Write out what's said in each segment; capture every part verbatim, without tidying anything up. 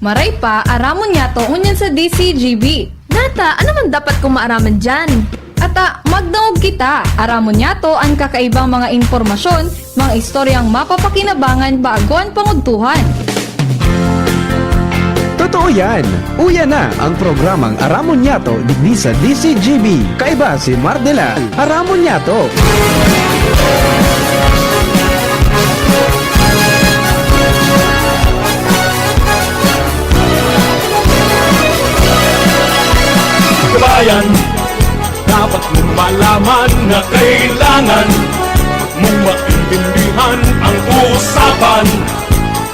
Maray pa, aramon niyato ngunyan sa D C G B. Nata, ano man dapat kong maaraman diyan? Ata, magdangog kita. Aramon niyato an kakaibang mga impormasyon, mga istoryang mapapakinabangan bago an pangudtuhan. Totoo yan! Uya na ang programang Aramon Niyato digdi sa D C G B. Kaiba si Mardela. Aramon Niyato! Kabayan, dapat mong malaman na kailangan mong maintindihan ang usapan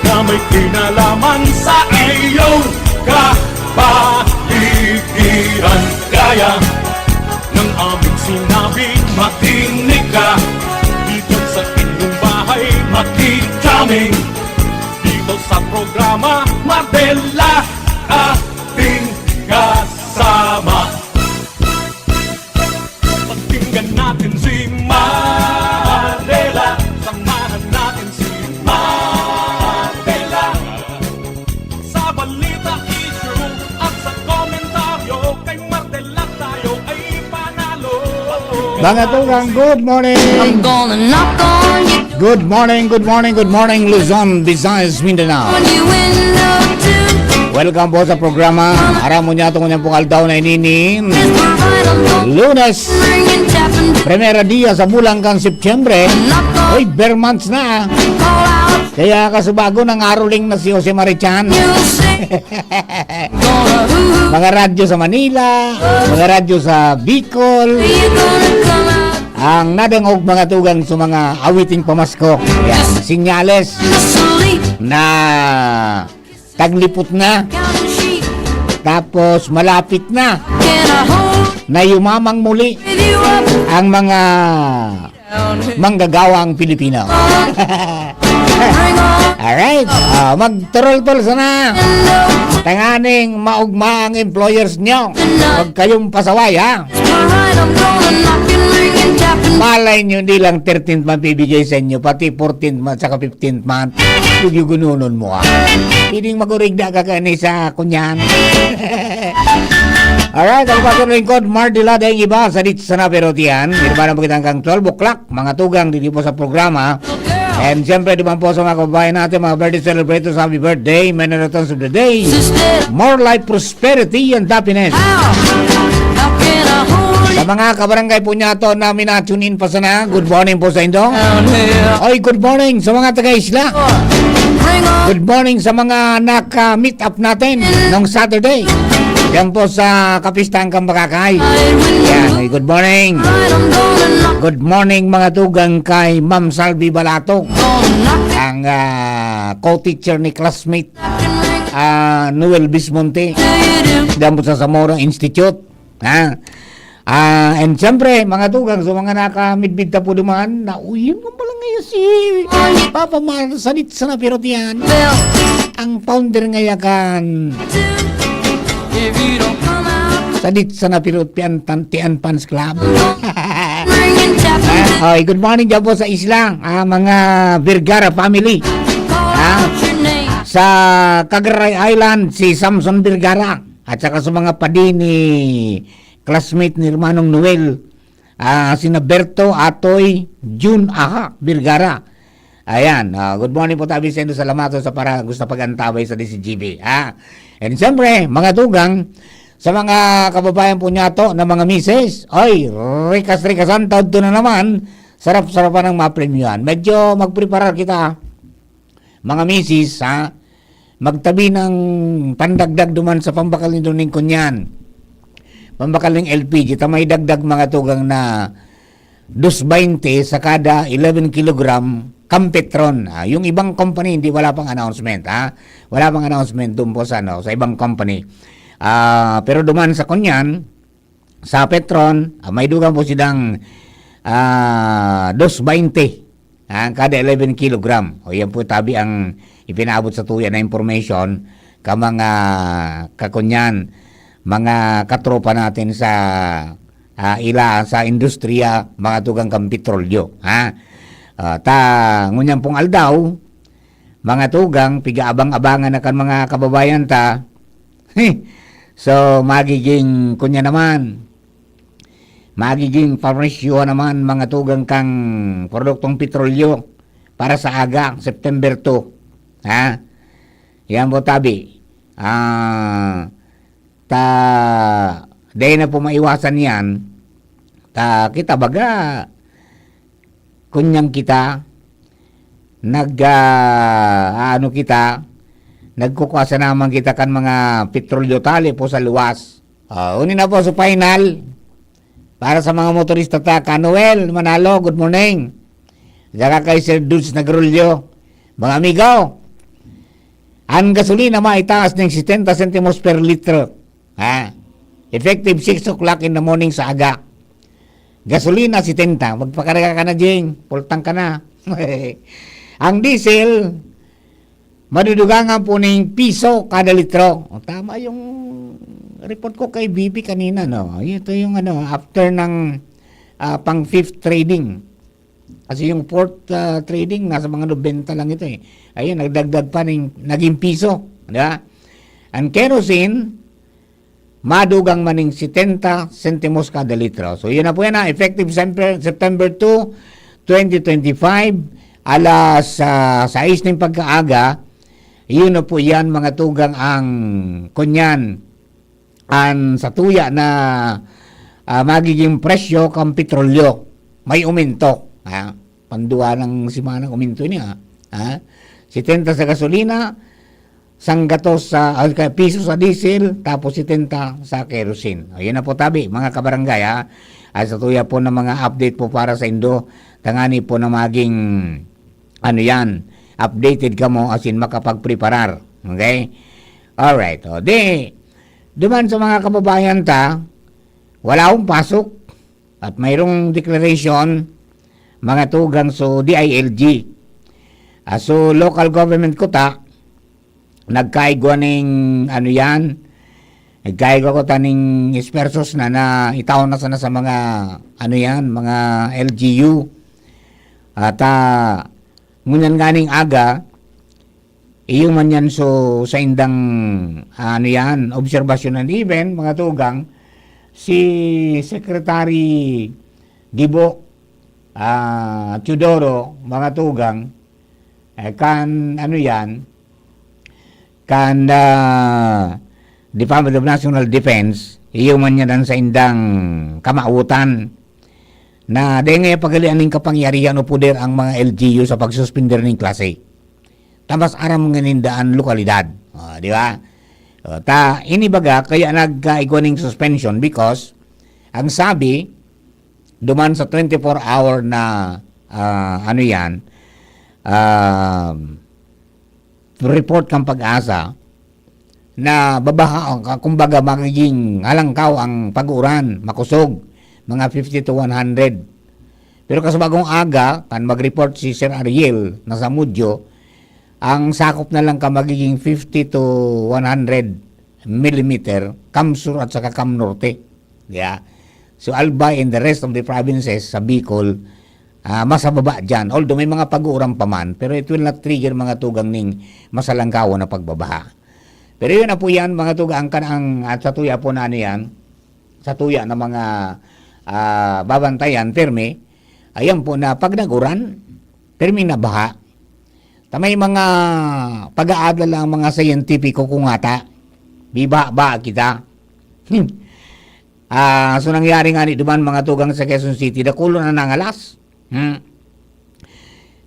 na may kinalaman sa iyong kapaligiran. Kaya ng aming sinabi, makinig ka. Dito sa inyong bahay, makikaming. Dito sa programa, Mardela, ating kasama. Pakinggan natin si Mardela. Samahan natin si Mardela. Sa balita, issue at sa komentaryo, kay Mardela tayo ay panalo. Mga tugang, good morning! I'm gonna knock on you, Good morning, good morning, good morning, Luzon, Visayas, Mindanao. on your window too. Welcome po sa programa. Aramon niyato ngunyan pong aldaw na ini ni Is the right on the Lunes, ringing, tapping, primera dia sa bulan kan Setyembre. knock on, Uy, ber months na. call out, Kaya kasubago, nangaroling na si Jose Marichan. you say, gonna ooh, Mga radyo sa Manila, mga radyo sa Bicol, you gonna come out, ang nadangog, mga tugang, sa mga awiting pamasko. Yan, sinyales the sleep, na taglipot na, counting sheep, tapos malapit na can I hold na yumamang muli you up, ang mga down here, manggagawang Pilipino. bring on, Alright, ah, magturol-tol sana. window, Tanganing maugma ang employers nyo. Huwag kayong pasaway, ha? Alright, I'm gonna knock and ring and tap and Malay nyo, hindi lang thirteenth month bibigay sa inyo, pati fourteenth month, saka fifteenth month. Gugununon mo, ha? Pwedeng magurigda ka kani sa kunyan. Alright, ang pastor lingkod, Mardila, dahil iba, sa dit sana pero tiyan. Irbanan mo kitang kang twelve o'clock, mga tugang, dito po sa programa. And siyempre, di man po sa mga kababayan natin, mga birthday celebrators, happy birthday, many returns of the day. More life, prosperity, and happiness. How? How can I hold you Sa mga kabarangay po niya to na mina-tune in pa sana, good morning po sa indo. down here? Oy, good morning sa mga taga-isla. Bring on, Good morning sa mga naka-meet up natin nung Saturday. Yan po sa Kapistahan Kambakakay. Yan, oy, good morning. Alright, I'm gonna knock Good morning, mga tugang, kay Ma'am Salvi Balato, on, knock ang ah, co-teacher ni classmate and ring, ah, Noel Bismonte. do you do? Diyan po sa Zamora Institute. Ha? Ah, and siyempre, mga tugang, sa mga nakamidbid ta po duman, na, "Uy, yun nga pala ngayon si Papa Mar, sanit sa napirot yan." Bell, Ang founder ngaya kan if you don't come out, sanit sa napirot pian tan tian fans club. ring and tap and Ay, good morning dyan po sa isla, ah, mga Vergara family. call Ah. out your name. Sa Cagaray Island, si Samson Vergara. At saka sa mga padi ni classmate ni Hermanong Noel, ah, sina Berto, Atoy, Jun, Aha, Vergara. Ayan, ah, good morning po tabi sa inyo. Salamat sa para gusto pag-antabay sa D C G B, ha? And siyempre, mga tugang, sa mga kababayan po niya to na mga misis, oy, rikas-rikasan, taod to na naman, sarap-sarapan ang mapremyuhan. Medyo magpreparar kita, mga misis, ha? Magtabi ng pandagdag duman sa pambakal ni Doning Kunyan. Pambakal ng L P G, ta may dagdag mga tugang na dos baynte sa kada eleven kilogram kan Petron. Ah, yung ibang company, hindi, wala pang announcement, ha? Wala pang announcement doon po sa, ano, sa ibang company. Ah, pero duman sa Kunyan, sa Petron, ah, may dugang po sidang, ah, dos baynte, ah, kada eleven kilogram. O, yan po tabi ang ipinaabot sa tuya na information ka mga kakunyan, mga katropa natin sa, ah, ila sa industriya, mga tugang kan petrolyo, ha? Ah, ta, ngunyan pong aldaw, mga tugang, pigaabang-abangan na kan mga kababayan ta. So, magiging, kunya naman, magiging papresyo naman, mga tugang, kang produktong petrolyo para sa aga, September two. Ha? Yan po, tabi. Ah, ta, dahil na po maiwasan yan, ta, kita baga, kunyang kita, nag, ah, ano kita, nagkukuha sa naman kita kan mga petrolyo tali po sa luwas. Ah, uni na po sa final. Para sa mga motorista ta, ka Noel Manalo, good morning. Saka kay Sir Dudes Nagrulyo. Mga amigo, ang gasolina maitaas ng sitenta sentimos per litro. Ha? Effective six o'clock in the morning sa aga. Gasolina, sitenta. Magpakarga ka na, Jing. Full tank ka na. Ang diesel, madudugangan po ning piso kada litro. O, tama yung report ko kay B B kanina, no? Ito yung ano, after ng, ah, pang fifth trading. Kasi yung fourth, ah, trading, nasa mga nobenta lang ito eh. Ayun, nagdagdag pa ning, naging piso. Di ba? Ang kerosene, madugang maning sitenta sentimos kada litro. So, yun na po yan, ha. Effective Semper-, September two, twenty twenty-five, alas, ah, sais ng pagkaaga, yun na po yan, mga tugang, ang kunyan, ang satuya na, ah, magiging presyo kang petrolyo. May uminto, ha? Pandua ng simanang uminto niya, ha? Sitenta sa gasolina, sanggatos sa, ah, ka-, piso sa diesel, tapos sitenta sa kerosene. Ayun na po, tabi, mga kabarangay, ha? At sa tuya po ng mga update po para sa indo, tangani po na maging, ano yan, updated kamo, as in, makapagpreparar. Okay? Alright. O, di, duman sa mga kababayan ta, wala akong pasok at mayroong declaration, mga tugang, so D I L G. Ah, so, local government ko ta, nagkaigwa ning, ano yan, nagkaigwa ko ta ning dispersos na, na itaon na sana sa mga, ano yan, mga L G U. At, ah, ngunyan nga ning aga, iyo man yan, so, sa indang, ah, ano yan, obserbasyon and even, mga tugang, si Secretary Gibo, ah, Teodoro, mga tugang, eh, kan, ano yan, kan, ah, Department of National Defense, iyo man yan ang saindang kamawotan na dai ngaya pagalian ning kapangyarihan o poder ang mga L G U sa pagsuspender ning klase. Ta mas aram nga ninda an lokalidad. O, di ba? O, ta, ini baga, kaya nagkaigwa ning suspension because ang sabi, duman sa twenty-four hour na, ah, ano yan, um, report kang PAGASA na babaha, ah, kumbaga, magiging halangkaw ang pag-uran, makosog, mga fifty to one hundred. Pero kasubagong aga, kan mag-report si Sir Ariel na sa Mudyo, ang sakop na lang ka magiging fifty to one hundred millimeter, CamSur at saka CamNorte. Yeah. So, Albay and the rest of the provinces sa Bicol, ah, mas mababa dyan. Although may mga pag-uuran pa man, pero it will not trigger, mga tugang, ning masalangkawan na pagbabaha. Pero yun na po yan, mga tugang, kan ang, at sa tuya po na ano yan, sa tuya na mga, ah, babantayan, pirmi, ayan po na pag nag-uran, pirmi na baha. Ta may mga pag-aadal ang mga siyentipiko kung ata, biba ba kita. Ah, so nangyari nga ni duman, mga tugang, sa Quezon City, dakulo na nangalas. Hmm.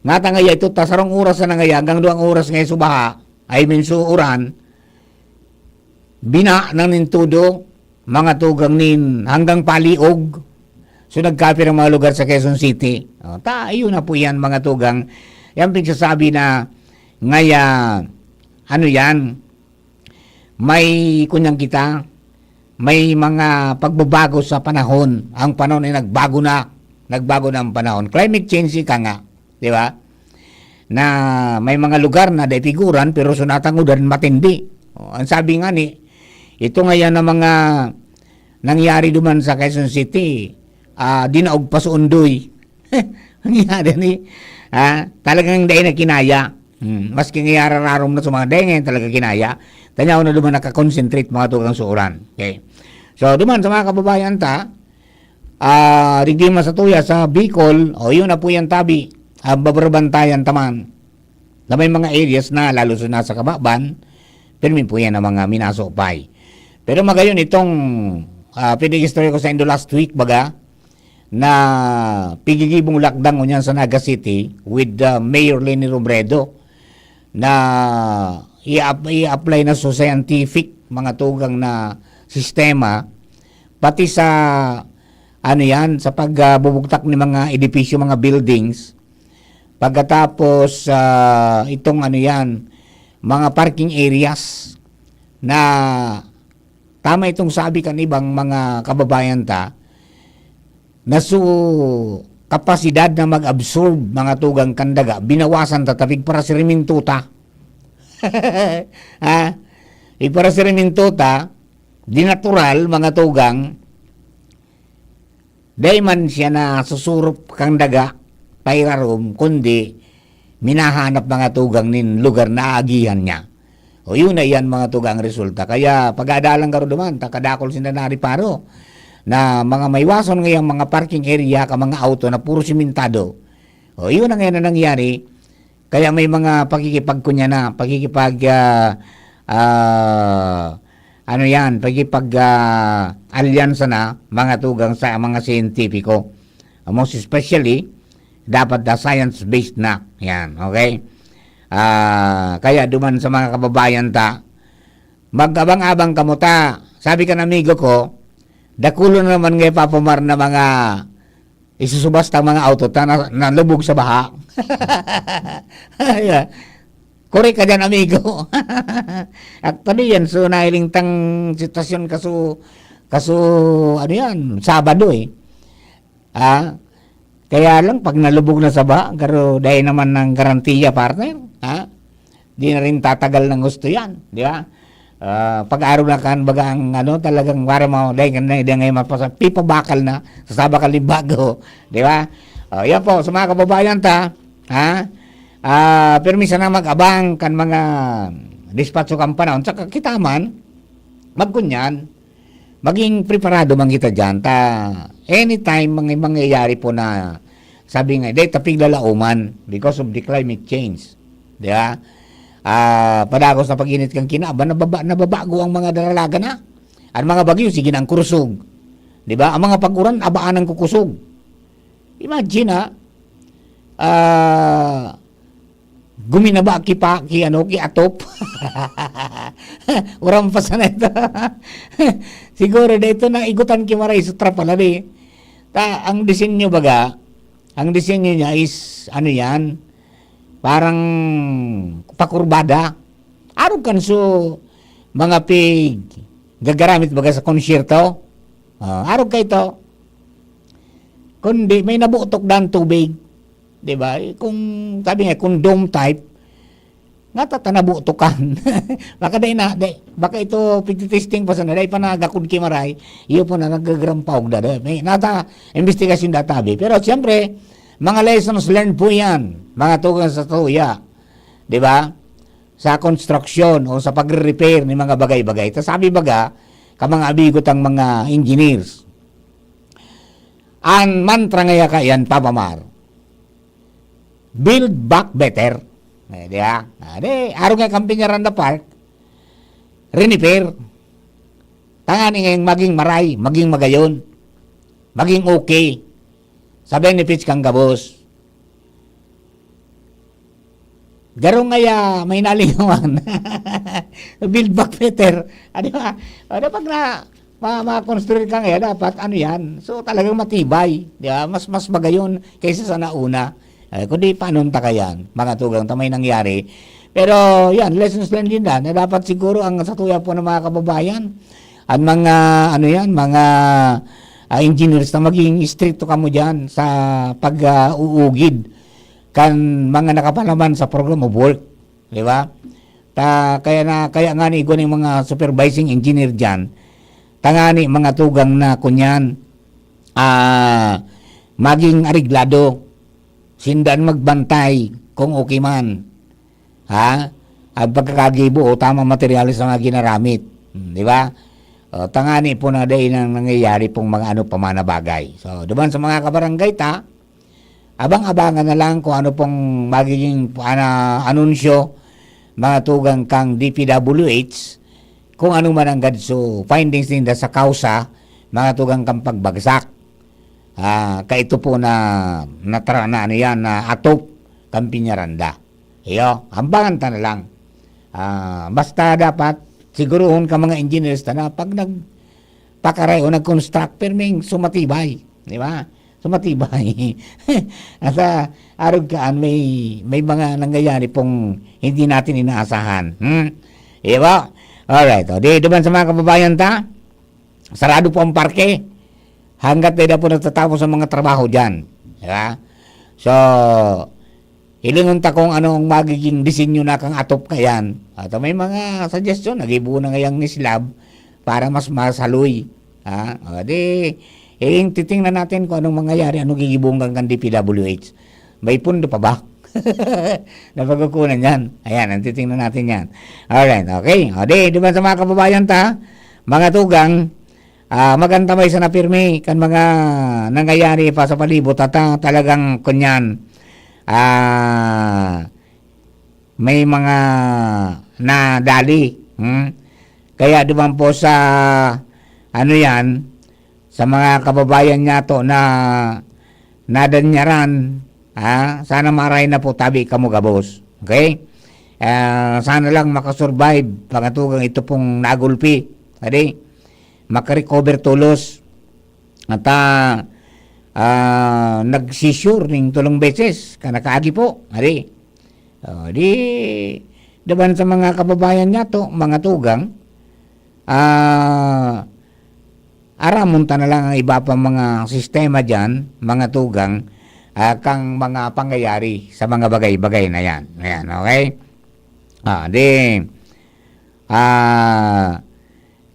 Ngata ngaya ito, ta sarong oras na ngaya, hanggang duwang oras ngaya subaha, I mean, so uran, bina na nin todo, mga tugang, nin hanggang paliog. So, nagkapir ang mga lugar sa Quezon City. O, ta, ayun na po yan, mga tugang. Yan pigsasabi na ngaya, ano yan, may kunyang kita, may mga pagbabago sa panahon. Ang panahon ay nagbago na. Nagbago na ang panahon. Climate change, ika nga. Di ba? Na may mga lugar na dai pig-uran, pero so natangodan matindi. O, ang sabi nga ni, ito nga yan ang mga nangyari duman sa Quezon City, ah, dinaog pa sa undoy. Nangyari ni, ah, talagang dai na kinaya. Hmm, maski nga yarararom na sa mga dengue, talaga kinaya. Tanaw na duman nakakonsentrate mga tugang sa uran. Okay. So, duman sa mga kababayan ta, ah, rigdi man sa tuya sa Bicol, o yun na po yan tabi, ah, babarbantayan taman na may mga areas na, lalo sa nasa kababan, pirmi po yan ang mga minasopay. Pero magayon itong, ah, pinag-istorya ko sa indo last week, baga, na pigigibong lockdown ngunyan sa Naga City with, uh, Mayor Leni Robredo na i-ap-, i-apply na sa scientific mga tugang na sistema, pati sa, ano yan, sa pagbubugtak ni mga edipisyo, mga buildings, pagkatapos, ah, itong ano yan, mga parking areas na tama itong sabi kan ibang mga kababayan ta, na su kapasidad na mag-absorb mga tugang kan daga, binawasan ta tapig para siriminto ta. Ha? Ipara siriminto ta, di natural, mga tugang, dai man siya nasusurop kan daga, pairarom, kundi minahanap mga tugang nin lugar na aagihan niya. O, yun na iyan, mga tugang, resulta. Kaya, pag-aadalan garo duman, ta kadakol sinda nariparo na mga maiwason ngayang mga parking area ka mga auto na puro simentado. O, yun na ngayon na nangyari. Kaya may mga pakikipagkunya na, pakikipag, ah, ah, ano yan, pakikipag, ah, alyansa na, mga tugang, sa mga siyentipiko. Most especially, dapat na science-based na. Yan, okay? Ah, kaya duman sa mga kababayan ta, mag-abang-abang kamo ta. Sabi kan amigo ko, dakulon na naman nga ipapamar na mga isusubasta ang mga auto ta na, na lubog sa baha. Yeah. Korek ka dyan, amigo. Actually, yan. So, nahiling tang sitwasyon kaso, kaso, ano yan, Sabado eh. Ah, kaya lang, pag nalubog na sa baha, garo, dahil naman ng garantiya, partner, ha? Di na rin tatagal ng gusto yan, di ba? Ah, pag-araw na kan, baga ang ano, talagang para mo, dahil kan, dahil ngayon mapasa, pipabakal na, sasabakal ni bago, di ba? Oh, yan po, sa mga kababayan ta, ha? Ah, pero minsan na mag-abang kan mga dispatch o kan panahon, saka kita man, magkunyan, maging preparado man kita diyan. Ta, anytime, mga mangyayari po na, sabi nga, dahil tapig lalauman because of the climate change. Di ba? Ah, padagos na pag-init kan kinaban, nababa-, nababago ang mga daralaga na. Ang mga bagyo, sige na ang kurusog. Di ba? Ang mga pag-uran, abaan ang kukusog. Imagine, ha? Ah, guminaba ki pa, ki ano, ki atop. Uram pa sana ito. Siguro, dito na igutan ki maray sa trapal, abi. Ta, ang disenyo baga, ang disenyo niya is, ano yan, parang pakurbada. Arog kan su mga pig gagaramit baga sa konsyerto. Ah, arog kay to. Kundi may nabutok dan tubig. Di ba? Kung, sabi nga, kung dome type, nga tatanabutokan. Baka dai na, dai, baka ito pigtitesting pa sana, dai pa nagakod ki maray, iyo po na nagagrampaog da, da. May nata investigasyon da tabi. Pero siyempre, mga lessons learned po yan, mga tugang sa tuya. Di ba? Sa construction o sa pagre-repair ni mga bagay-bagay. Ta sabi baga, ka mga abigot ang mga engineers. Ang mantra ngaya kaiyan, Papa Mar, build back better. Eh, di ba? Ah, di, arog nga kan Peñaranda Park, rinipair. Tanganing maging maray, maging magayon, maging okay. Sa benefits kan gabos. Garo ngaya may nalingawan. Build back better. Ah, di ba? O, dapat na ma-, ma-construct ka ngayon, dapat ano yan. So, talagang matibay. Di ba? Mas, mas magayon kaysa sa nauna. Eh, kundi paano ta kayan? Mga tugang ta may nangyari. Pero, yan, lessons learned din na, na dapat siguro ang sa tuya po ng mga kababayan, ang mga, ano yan, mga, ah, engineers na maging stricto kamo dyan sa pag, ah, uugid kan mga nakapalaman sa program of work, di ba? Ta, kaya na, kaya nga ni igwa ning mga supervising engineer diyan, tangani mga tugang na kunyan, ah, maging areglado, sindan magbantay kung okay man. ha, ang pagkakagibo o tamang materyales na mga ginaramit. Hmm, di ba? O, tangani po na dai nang nangyayari pong mga ano pa man na bagay. So, duman sa mga kabarangay ta, abang-abangan na lang kung ano pong magiging ana-, anunsyo, mga tugang, kan D P W H, kung ano man ang gadso findings ninda sa kausa, mga tugang, kan pagbagsak. Ah, kaito po na, na tra-, na ano yan, na atop kan Peñaranda. Iyo, ambangan ta na lang. Ah, basta dapat siguruhon ka mga engineers ta na pag nagpakaray o nag-construct, pirming sumatibay, di ba? Sumatibay. At, ah, arog kaan, may, may mga nangyayari pong hindi natin inaasahan. Hmm? Di ba? Alright. O, di, duman sa mga kababayan ta, sarado po ang parke. Hanggat dai na po natatapos ang mga trabaho diyan. Di ba? So, hilingon ta kung ano ang magiging disenyo na kan atop kayan. At may mga suggestion, nagibo na ngayang ni slab para mas masaloy. Ha? O, di, eh, titingnan natin kung anong mangyayari, anong gigibong kan D P W H. May pundo pa ba? Na pagkukunan yan. Ayan, ang titingnan natin yan. Alright, okay. O, di, duman sa mga kababayan ta, mga tugang, ah, mag-antabay sana pirmi kan mga nangyayari pa sa palibot at, ah, talagang kunyan, ah, may mga nadali. Hmm? Kaya duman po sa, ano yan, sa mga kababayan nato na nadanyaran, ha? Sana maray na po tabi kamo gabos. Okay? Ah, sana lang makasurvive, mga tugang, ito pong nagulpi. Adi, makarecover tolos. At, ah, ah, nagsisure ning tulong beses, kan nakaagi po. Adi, oh, di, duman sa mga kababayan nato, mga tugang, ah, aramon ta na lang ang iba pang mga sistema diyan, mga tugang, ah, kang mga pangyayari sa mga bagay-bagay na yan. Ayan, okay? Ah, di, ah,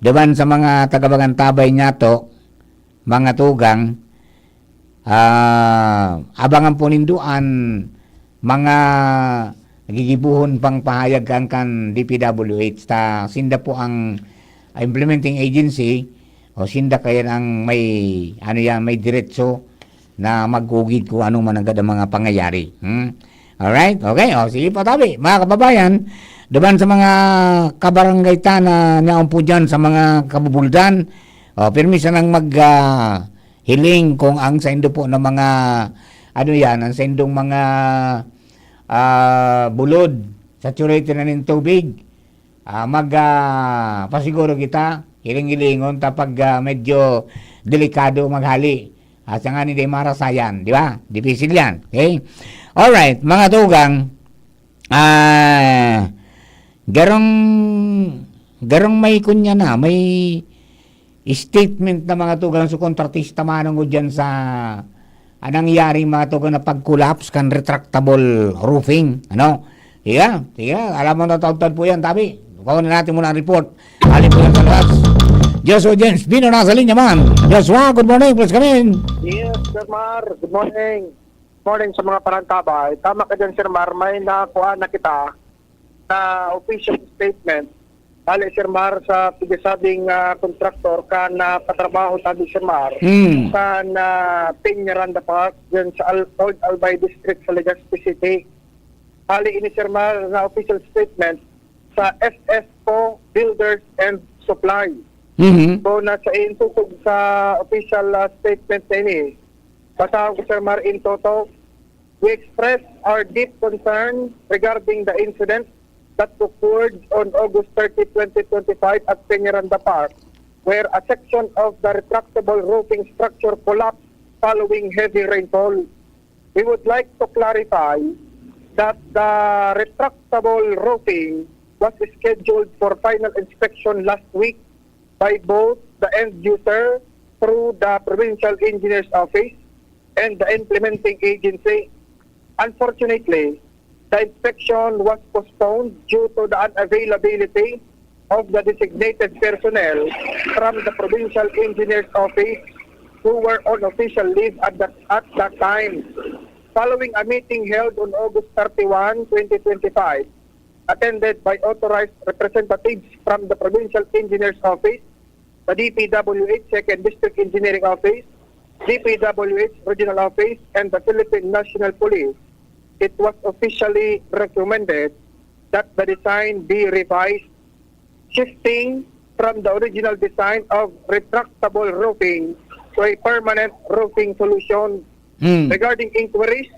duman sa mga taga-Bagantabay nato, mga tugang, ah, abangan po nindo an mga gigibohon pang pahayag kan, kan D P W H ta sinda po ang implementing agency o sinda kaya ang may, ano yan, may diretso na magkugid kung ano man ang mga pangyayari. Hmm? Alright? Okay. O, sige po, tabi. Mga kababayan, duman sa mga kabarangay ta na naon po dyan sa mga kabubuldan, o, pirmi sanang mag, ah, hiling kung ang saindo po na mga, ano yan, ang saindong mga, ah, bulod, saturated na nin tubig, ah, mag, ah, pasiguro kita, hiling-hilingon ta pag, ah, medyo delikado maghali. At sa nga ni di marasayan, di ba? Dipisil yan. Okay? Alright, mga tugang, ah, garong, garong may kunya na, may statement na, mga tugang, sa kontratista manongod dyan sa, ah, nangyari, mga tugang, na pag-collapse kan retractable roofing. Ano? Sige, sige, alam mo na taon-taon po yan, tabi. Kuha na natin muna ang report. Alin po yan sa labas? Joshua James Bino nasa linya man. Joshua, good morning, please come in. Yes, Sir Mar. Good morning. Morning sa mga parantabay. Tama ka dyan, Sir Mar. May nakuha na kita na official statement. Hali, Sir Mar, sa pigasabing ah, kontraktor ka na patrabaho tabi, Sir Mar, Hmm. sa na Peñaranda Park, dyan sa Al- Old Albay District sa Legazpi City. Hali ini, Sir Mar, na official statement sa S S Co Builders and Supply. Mhm. So, nasa intukog sa official ah, statement na ini, basahon ko, Sir Mar, in toto. We express our deep concern regarding the incident that occurred on August thirty, twenty twenty-five at Peñaranda Park, where a section of the retractable roofing structure collapsed following heavy rainfall. We would like to clarify that the retractable roofing was scheduled for final inspection last week by both the end user through the Provincial Engineer's Office and the implementing agency. Unfortunately, the inspection was postponed due to the unavailability of the designated personnel from the Provincial Engineer's Office who were on official leave at that, at that time. Following a meeting held on August thirty-one, twenty twenty-five, attended by authorized representatives from the Provincial Engineer's Office, the D P W H Second District Engineering Office, D P W H Regional Office, and the Philippine National Police, it was officially recommended that the design be revised, shifting from the original design of retractable roofing to a permanent roofing solution. Mm. Regarding inquiries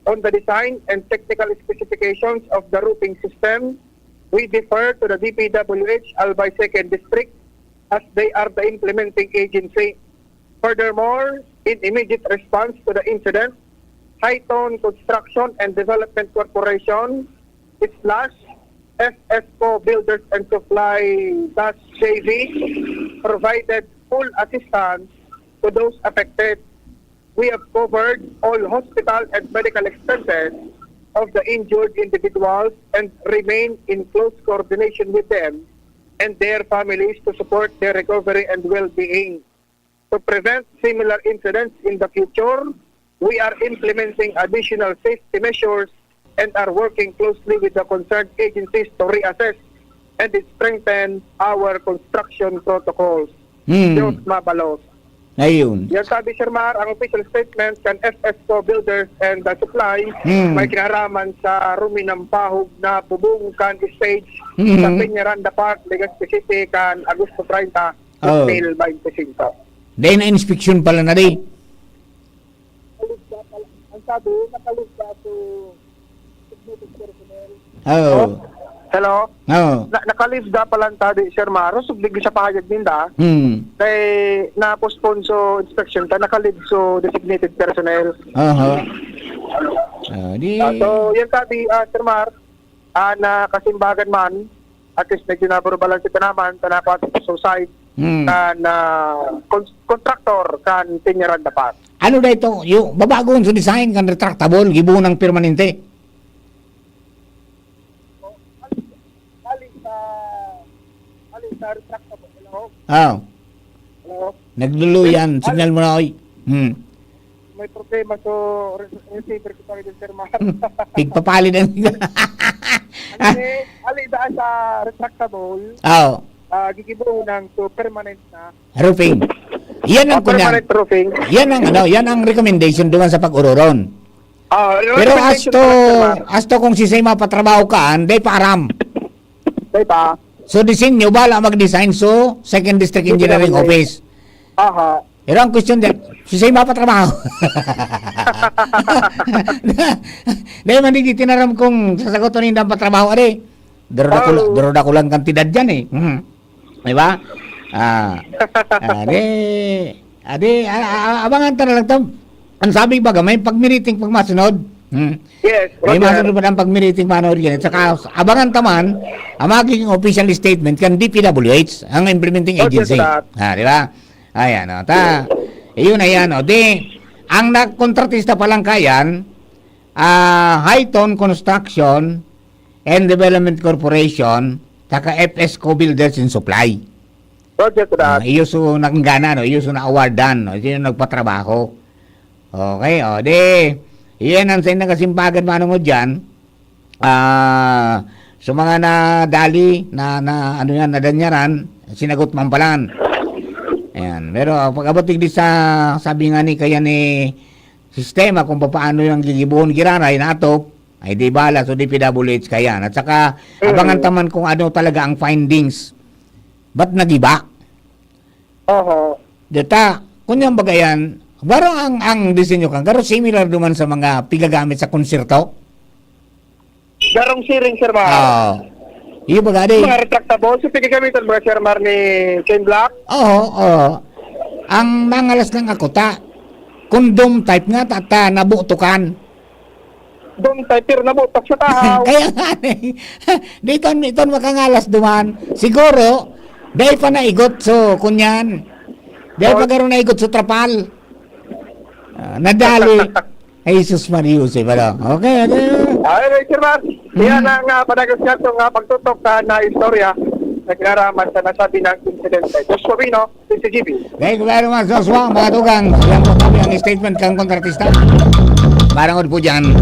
on the design and technical specifications of the roofing system, we defer to the D P W H Albay Second District as they are the implementing agency. Furthermore, in immediate response to the incident, Hightone Construction and Development Corporation slash F S Co Builders and Supply dash J V provided full assistance to those affected. We have covered all hospital and medical expenses of the injured individuals and remain in close coordination with them and their families to support their recovery and well-being. To prevent similar incidents in the future, we are implementing additional safety measures and are working closely with the concerned agencies to reassess and strengthen our construction protocols. Hmm. Diyos mabalos. Ayun. Yan sabi, Sir Mar, ang official statement kan F S Co Builders and the Supply Hmm. may kinaraman sa Rumi ng Pahog na bubong kan stage Mhm. sa Peñaranda Park, Legazpi City, kan Agosto treinta, Oh. twenty twenty-five. Dahil na inspeksyon pala na di. Ang sabi, nakalista to significant personnel. Oo. Hello? Oo. Na, nakalista pala ang tabi, Sir Mar, o sugdig sa pahayag ninda, Hmm. kay na-postpone so inspection ta, nakalib so designated personnel. Aha. Ah, di... Ah, so, yan sabi, ah, Sir Mar, ah, na kasimbagan man, at least medyo naburbalan si tanaman, tanakwat sa suicide, Hmm. kan ah, con- contractor, kan Peñaranda Park. Ano na ito? Yung babagon sa design kan retractable, gibo ng permanente. Hali sa, hali sa retractable. Hello? Ah, Hello? nagluluyan. Signal mo na, oy. Hmm. May problema so re- receiver ko pa rin, Sir Mar. Pigpapalid ang... Hali, hali daan sa retractable, Oo. ah, gigibo ng to permanent na. Roofing. Yan ang Ah, kunyang, permanent roofing. yan ang ano, yan ang recommendation duman sa pag-ururon. Ah, Pero as recommendation to, pa lang, Sir Mar. as to kung si Sema patrabaho kaan, di pa aram. Di ba? So, disenyo, bala mag-design so Second District Engineering Engineering. Office. Aha. Pero ang question din, si Sema patrabaho. Dahil man di tinaram kung sasagot ninda ang patrabaho, ari. Daro na ko, Oh. daro na ko lang kantidad dyan eh. Mhm. Di ba? Ah, ade, ade, a- a- abangan ta na lang to. Ang sabi baga, may pagmiriting pagmasunod. Hmm. Yes, May Roger. masunod pa ng pagmiriting manod yan. At saka, abangan ta man, ang magiging official statement kan D P W H, ang implementing Roger agency. that. Ah, di ba? Ayan, o. Ta, yun na yan, o. Di, ang nagkontratista pa lang kayan, ah, Hightone Construction and Development Corporation, saka F S Co Builders and Supply. Roger to Ah, that. iyo so nakanggana, no? Iyo so na-awardan, no? Iyo yung nagpatrabaho. Okay, o. Di, iyan ang sa inang kasimbagan, manong dyan. Ah, so mga nadali na, na ano yan, nadanyaran, sinagot man palan. Ayan. Pero pag-abot digdi sa, sabi nga ni kaya ni sistema kung paano yung gigibuhon giraray na atop, ay di bala, so D P W H kayan. At saka, Mm. abangan ta man kung ano talaga ang findings. Ba't nagiba? Oho. Data, kung yan bagayan, baro ang, ang disenyo kan, garo similar duman sa mga pigagamit sa konserto? Garong siring, Sir Mar. Oo. Iyo baga, di? Mga retractable. So, pigagamitan mga, Sir Mar, ni Ken Black. Oo, oo. Ang nangalas lang ako, ta, kung dome type nga, ta, ta, nabutukan. Dome type, pero nabutak sa tao. Kaya nga, eh. Di ton, di ton makangalas duman. Siguro, dahil pa naigot, so, kunyan. Dahil pa garo naigot sa trapal. Ah, nadali. Ay, Jesus Maria Joseph, ano? Okay, okay. Ay, Sir Mar. Hmm. Yan ang uh, panagas nga itong uh, pagtutok uh, na istorya na kinaraman sa nasabi ng insidente. Josh Pabino, C C G B. Thank you very much, Joshua. Mga tugang, yan po kami ang statement kang kontratista. Marangod po dyan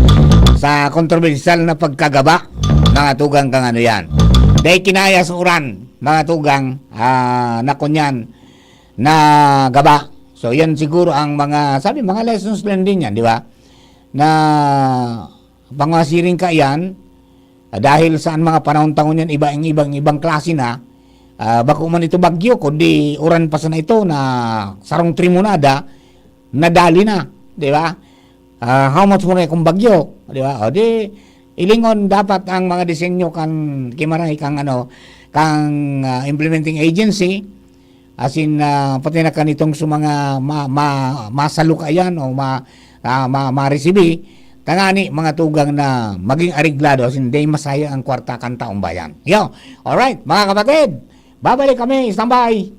sa kontrobersyal na pagkagaba mga tugang kang ano yan. Dahil kinaya sa uran, mga tugang, ah, na kunyan, na gaba. So, yan siguro ang mga, sabi, mga lessons learned din yan, di ba? Na pangasiring ka yan, ah, dahil saan mga panahon tangon yan, iba, ibang, ibang klase na, ah, bako man ito bagyo, kundi uran pa sana ito na sarong trimonada, nadali na, di ba? Ah, how much more kung bagyo, di ba? O di, ilingon dapat ang mga disenyo kan kimaray kang ano, kang, ah, implementing agency, as in, ah, pati na kanitong sa mga ma-, ma-, masalukayan o ma-, ah, ma-, maresibi, tangani mga tugang na maging areglado, as in, di masaya ang kwarta kan taong bayan. Yo, alright, mga kapatid, babalik kami, standby.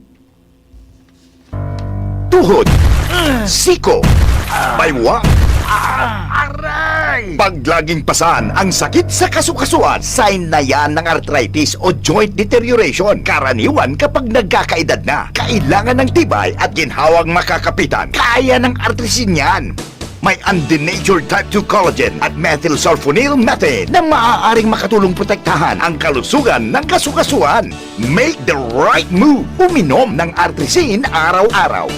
Tuhod, siko, baywa, aray! Pag laging pasan ang sakit sa kasukasuan, sign na yan ng arthritis o joint deterioration. Karaniwan kapag nagkakaedad na, kailangan ng tibay at ginhawang makakapitan. Kaya ng artrisin yan. May undenatured type two collagen at methylsulfonyl methane na maaaring makatulong protektahan ang kalusugan ng kasukasuan. Make the right move. Uminom ng Artrisin araw-araw.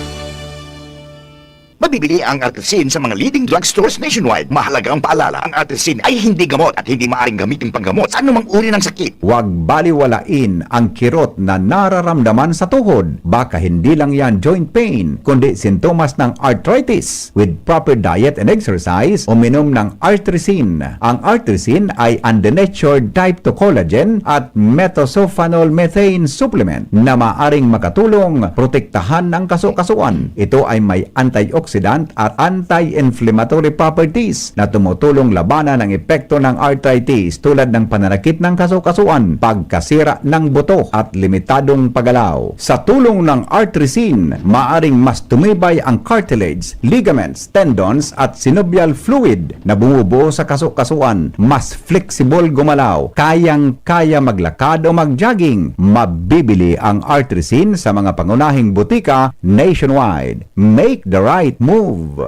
Mabibili ang Artrisin sa mga leading drugstores nationwide. Mahalagang paalala, ang Artrisin ay hindi gamot at hindi maaaring gamitin panggamot sa anumang uri ng sakit. Huwag baliwalain ang kirot na nararamdaman sa tuhod. Baka hindi lang yan joint pain, kundi sintomas ng arthritis. With proper diet and exercise, uminom ng Artrisin. Ang Artrisin ay undenatured type two collagen at methylsulfonyl methane supplement na maaring makatulong protektahan ang kasukasuan. Ito ay may antioxidant at anti-inflammatory properties na tumutulong labanan ang epekto ng arthritis, tulad ng pananakit ng kasukasuan, pagkasira ng buto at limitadong paggalaw. Sa tulong ng Artrisin, maaring mas tumibay ang cartilage, ligaments, tendons at synovial fluid na bumubuo sa kasukasuan, mas flexible gumalaw, kayang-kaya maglakad o mag-jogging. Mabibili ang Artrisin sa mga pangunahing butika nationwide. Make the right move!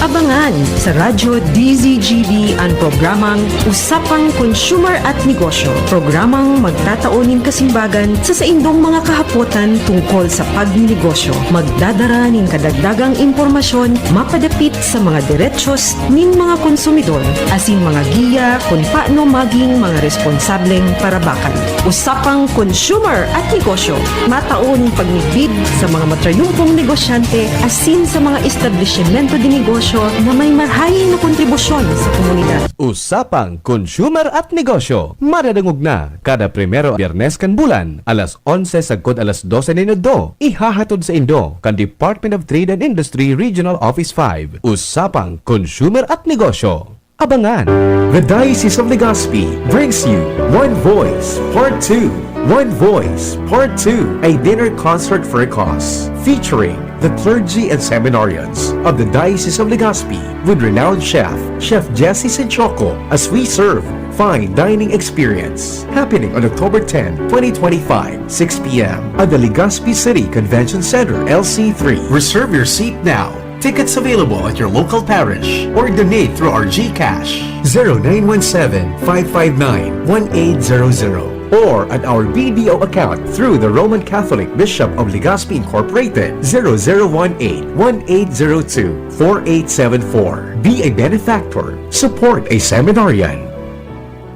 Abangan sa Radyo D Z G B ang programang Usapang Consumer at Negosyo. Programang magtatao nin kasimbagan sa saindong mga kahapotan tungkol sa pagnenegosyo. Magdadara nin kadagdagang impormasyon mapadapit sa mga derechos nin mga konsumidor, asin mga giya kun paano maging mga responsableng parabakan. Usapang Consumer at Negosyo, matao nin pagmidbid sa mga matrayumpong negosyante asin sa mga establisimento de negosyo na may marahay na kontribusyon sa komunidad. Usapang Consumer at Negosyo, madadangog na kada primero Biyernes kan bulan, alas onse sagkod alas dose nin udto. Ihahatod saindo kan Department of Trade and Industry Regional Office five. Usapang Consumer at Negosyo. Abangan! The Diocese of Legazpi brings you One Voice Part two. One Voice Part two, a dinner concert for a cause, featuring the clergy and seminarians of the Diocese of Legazpi with renowned chef, Chef Jesse Sinchoco, as we serve fine dining experience, happening on October ten, twenty twenty-five, six p m at the Legazpi City Convention Center, L C three. Reserve your seat now. Tickets available at your local parish or donate through our GCash, zero nine one seven, five five nine, one eight zero zero, or at our B D O account through the Roman Catholic Bishop of Legazpi Incorporated, zero zero one eight, one eight zero two, four eight seven four. Be a benefactor. Support a seminarian.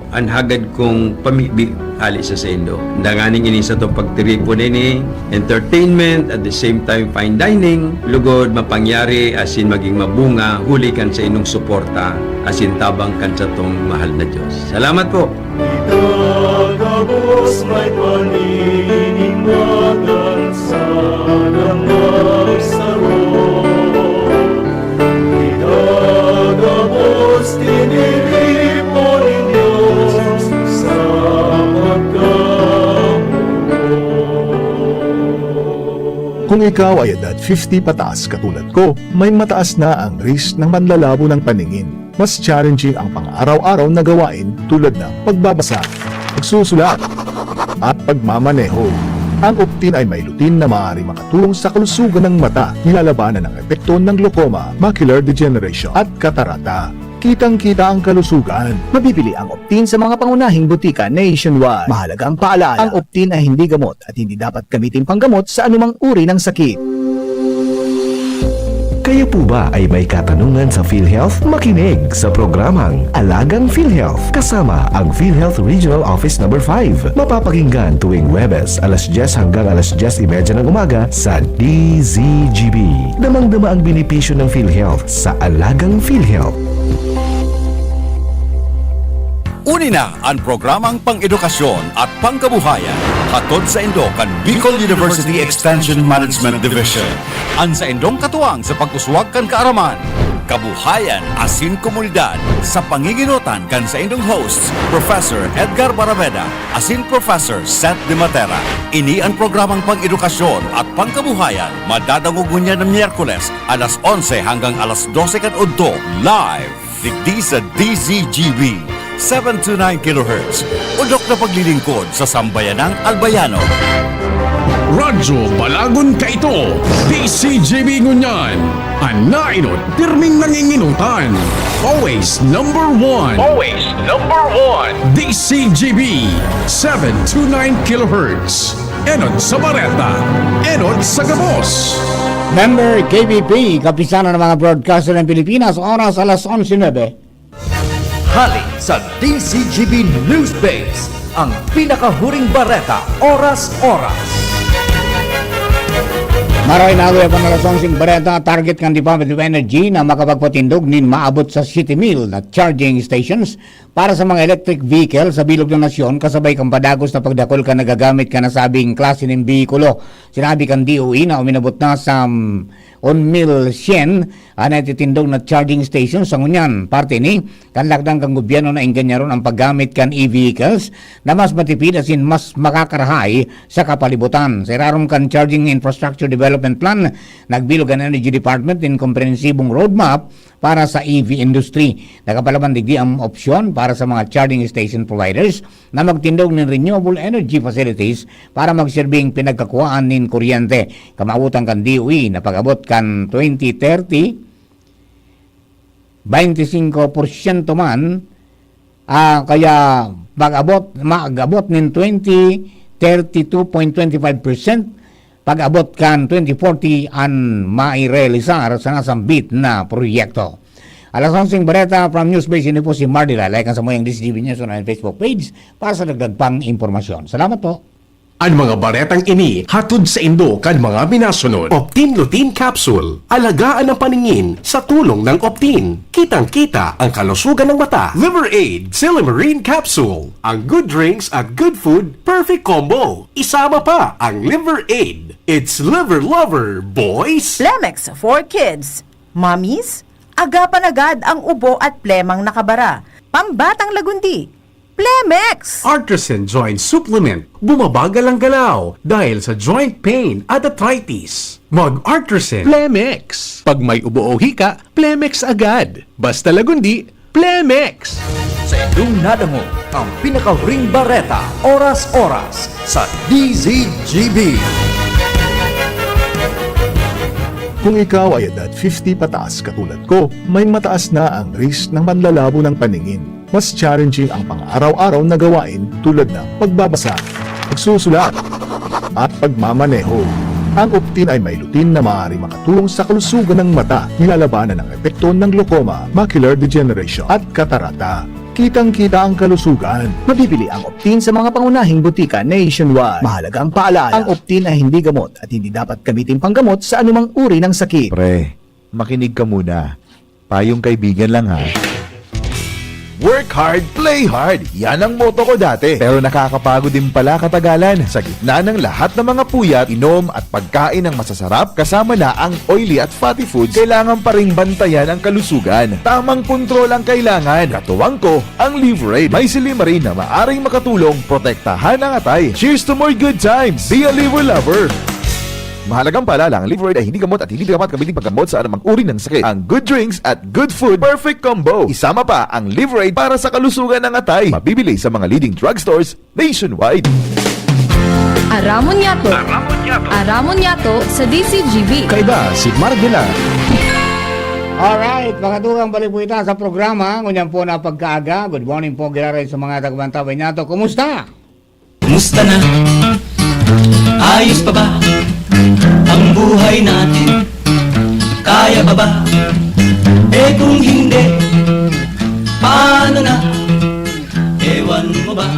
An hagad kong pamibi hale sa saindo. Danganing ini satong pagtiripon ini, entertainment, at the same time fine dining, lugod mapangyari asin maging mabunga huli kan saindong suporta asin tabang kan satong mahal na Dios. Salamat po! Itagabos may paninimbagan sa dangang saro. Itagabos tiniripo nin Dios sa pagkamuot. Kung ikaw ay edad fifty pataas katulad ko, may mataas na ang risk ng panlalabo ng paningin. Mas challenging ang pang-araw-araw na gawain tulad ng pagbabasa, pagsusulat, at pagmamaneho. Ang Optin ay may lutein na maaaring makatulong sa kalusugan ng mata, nilalabanan ang epekto ng glaucoma, macular degeneration, at katarata. Kitang-kita ang kalusugan. Mabibili ang Optin sa mga pangunahing botika nationwide. Mahalagang paalala, ang Optin ay hindi gamot at hindi dapat gamitin panggamot sa anumang uri ng sakit. Kayo po ba ay may katanungan sa PhilHealth? Makinig sa programang Alagang PhilHealth kasama ang PhilHealth Regional Office Number five. Mapapakinggan tuwing Huwebes, alas dyes hanggang alas dyes y media ng umaga sa D Z G B. Damang-dama ang benepisyo ng PhilHealth sa Alagang PhilHealth. Uni na an programang pang-edukasyon at pangkabuhayan, hatod saindo kan Bicol University Extension Management Division. An saindong katuwang sa pag-uswag kan kaaraman, kabuhayan asin komunidad, sa pangingenotan kan saindong hosts, Professor Edgar Baraveda asin Professor Seth De Matera. Ini an programang pang-edukasyon at pangkabuhayan, madadangog ngunyan na Miyerkules, alas onse hanggang alas dose kan udto, live, digdi sa D Z G B, seven two nine kilohertz, udok na paglilingkod sa sambayanang Albayano. Radyo Balagon kaito, D Z G B ngunyan, an naenot pirming nangingenotan. Always number one. Always number one. D Z G B, seven two nine kilohertz. Enot sa bareta, enot sa gabos. Member K B P, Kapisanan ng mga Broadcaster ng Pilipinas, oras alas onse nuebe. Hali sa D Z G B News Base, ang pinakahuring bareta, oras-oras. Maray na awi apan alas onseng bareta, target kan Department of Energy na makapagpatindog nin maabot sa siyete mil na charging stations para sa mga electric vehicle sa bilog na nasyon, kasabay kan padagos na pagdakul kan nagagamit kan nasabing klase nin behikulo. Sinabi kan D O E na uminabot na sa, um, un mil syen an natitindog na charging station sa ngunyan. Parte ini kan lakdang kan gobyerno na ingganyaron ang paggamit kan e-vehicles na mas matipid asin mas makakarahay sa kapalibutan. Sa irarom kan Charging Infrastructure Development Plan, nagbilog an Energy Department nin komprehensibong roadmap para sa E V industry. Nakapalaban digdi ang opsyon para sa mga charging station providers na magtindog nin renewable energy facilities para magserbing pinagkakuhaan nin kuryente. Kamawotan kan D O E na pag-abot kan twenty thirty, twenty-five porsyento man, ah, kaya pag-abot, mag-abot nin twenty, thirty-two point twenty-five percent, pag-abot kan twenty forty an mairealisar sa nasambit na proyekto. Alas onseng bareta from Newsbase, ini po si Mardy Laylay, kan samuyang D Z G B News Online Facebook page para sa dagdag pang impormasyon. Salamat po. An mga baretang ini hatod saindo kan mga minasunod. Optin Lutein Capsule. Alagaan ang paningin sa tulong ng Optin. Kitang-kita ang kalusugan ng mata. Liver Aid, Silymarin Capsule. Ang good drinks at good food, perfect combo. Isama pa ang Liver Aid. It's Liver Lover, boys! Plemex for kids. Mommies, agapan agad ang ubo at plemang nakabara. Pambatang lagundi, Plemex! Artisan Joint Supplement. Bumabagal ang galaw dahil sa joint pain at arthritis. Mag-Artisan. Plemex. Pag may ubo o hika, Plemex agad. Basta lagundi, Plemex. Sa indong nadangog ang pinakahuring bareta, oras-oras, sa D Z G B. Kung ikaw ay edad fifty pataas katulad ko, may mataas na ang risk ng panlalabo ng paningin. Mas challenging ang pang-araw-araw na gawain tulad ng pagbabasa, pagsusulat, at pagmamaneho. Ang Optin ay may lutein na maaaring makatulong sa kalusugan ng mata, nilalabanan ang epekto ng glaucoma, macular degeneration, at katarata. Kitang-kita ang kalusugan. Mabibili ang Optin sa mga pangunahing botika nationwide. Mahalagang paalala, ang Optin ay hindi gamot at hindi dapat gamitin panggamot sa anumang uri ng sakit. Pre, makinig ka muna. Payong kaibigan lang, ha. Work hard, play hard. Yan ang motto ko dati. Pero nakakapagod din pala katagalan. Sa gitna ng lahat ng mga puyat, inom at pagkain ng masasarap, kasama na ang oily at fatty foods, kailangan pa ring bantayan ang kalusugan. Tamang kontrol ang kailangan. Katuwang ko, ang Liver Aid. May silymarin na maaring makatulong protektahan ang atay. Cheers to more good times! Be a Liver Lover! Mahalagang paalala, ang Liver Aid ay hindi gamot at hindi dapat gamitin paggamot sa anumang uri ng sakit. Ang good drinks at good food, perfect combo. Isama pa ang Liver Aid para sa kalusugan ng atay. Mabibili sa mga leading drugstores nationwide. Aramon Yato. Aramon Yato. Aramon Yato sa D Z G B. Kaiba si Marvela. Alright, mga tugang, balik po kita sa programa. Ngunyan po na pagkaaga. Good morning po, giraray sa mga taga-Mantabe niyato. Kumusta? Kumusta na? Ayos pa ba ang buhay natin? Kaya pa ba? Eh, kung hindi, paano na? Ewan mo ba?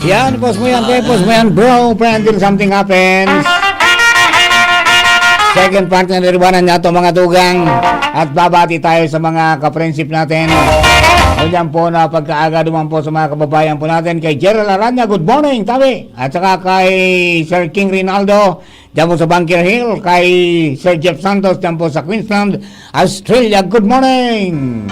Yan, pause mo yan, te, pause mo yan, bro, pre, until something happens. Second part na niribaanan niyato, mga tugang. At babati tayo sa mga kaprinsip natin. Ngunyan po na pagkaaga duman po sa mga kababayan po natin. Kay Gerald Aranya, good morning, tabi. At saka kay Sir King Rinaldo, diyan po sa Bunker Hill. Kay Sir Jeff Santos, diyan po sa Queensland, Australia, good morning.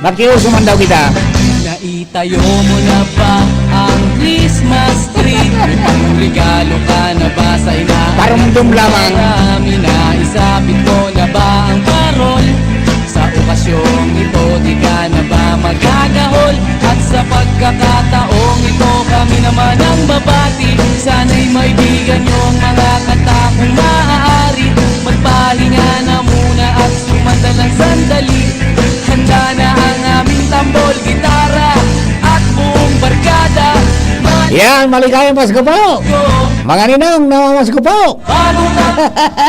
Makiuso man daw kita. Naitayo mo na ba ang Christmas tree? May pangregalo ka na ba sa inahan? Parumdum lamang. Marami na, isabit mo na ba ang parol? Sa okasyong ito, di ka na ba magagahol? At sa pagkakataong ito, kami naman ang babati. Sana'y maibigan niyo ang mga kanta kung maaari. Magpahinga na muna at sumandalang sandali. Handa na ang aming tambol, gitara, at buong barkada. Yan, maligayang Pasko po! Mga ninong, namamasko po! Bago na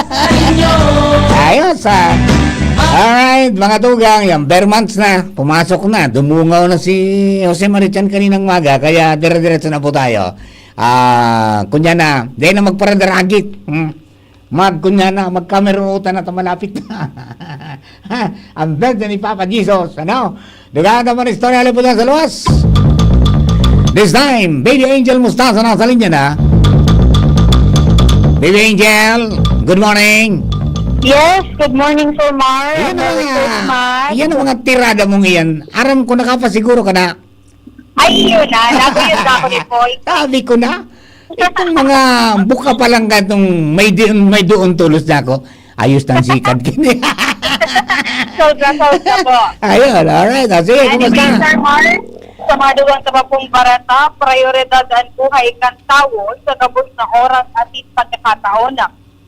sa inyo! Ayos, ah. Alright, mga tugang, yan, bare months na. Pumasok na, dumungaw na si Jose Marichan kaninang maga, kaya dire-diretso na po tayo. Ah, kunya na, di na magparadaragit. Hmm. Mag, kunya na, magkamerutan na ta malapit na. Ang birthday ni Papa Jesus, ano? Dugaan naman istorya, liputan sa luwas. This time, Baby Angel Mostaza nasa linya na. Baby Angel, good morning. Yes, good morning, Sir Mar. Yan ang Merry mga, Christmas. Yan ang mga tirada mong iyan. Aram ko, nakapasiguro ka na. Ay, yun na. Nabuyod na ako ni Boy. Sabi ko na, itong mga buka pa lang katong may di-, may doon tulos na ako. Ayos tang sikad kini. Sobra, sobra po. Ayun, alright. O, sige, Anyway, kumusta? Sir Mar, sa mga dugang tabapong barata, prioridad ang buhay kan tawo sa gabos na oras asin pagkakataon.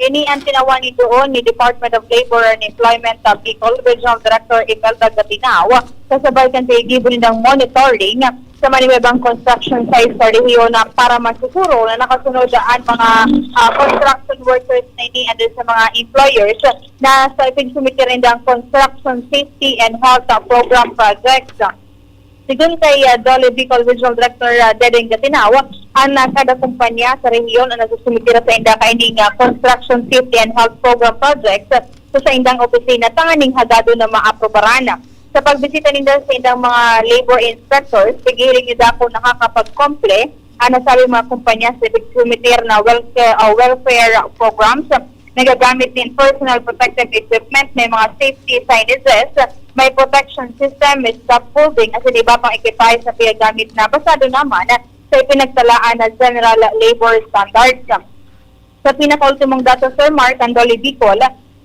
Ini ang tinawan ni doon ni Department of Labor and Employment sa Bicol Regional Director Imelda Gatinao, kasabay kan gigibo nindang monitoring sa maniwebang construction site sa rehiyon na para masiguro na nakasunod ang mga, ah, construction workers na ini and sa mga employers na sa ipigsumite nindang Construction Safety and Health Program projects. Sigon kay, ah, DOLE Bicol Regional Director, ah, Dedeng Gatinao, ang, ah, kada kumpanya sa rehiyon ang nagsusumite sa inda kaining, ah, Construction Safety and Health Program projects sa saindang opisina tanganing hagadon na maaprobaran. Sa pagbisita ninda sa indang mga labor inspectors, pighiling ninda kung nakakapag-comply ang nasabing mga kumpanya sa ipigsumite na welfare, ah, welfare programs, nagagamit nin personal protective equipment, may mga safety signage, may protection system, may scaffolding, asin iba pang ekipahe na ginagamit na basado naman sa ipinagtalaan na general labor standards. Sa pinakaultimong datos, Sir Mark, ang DOLE Bicol,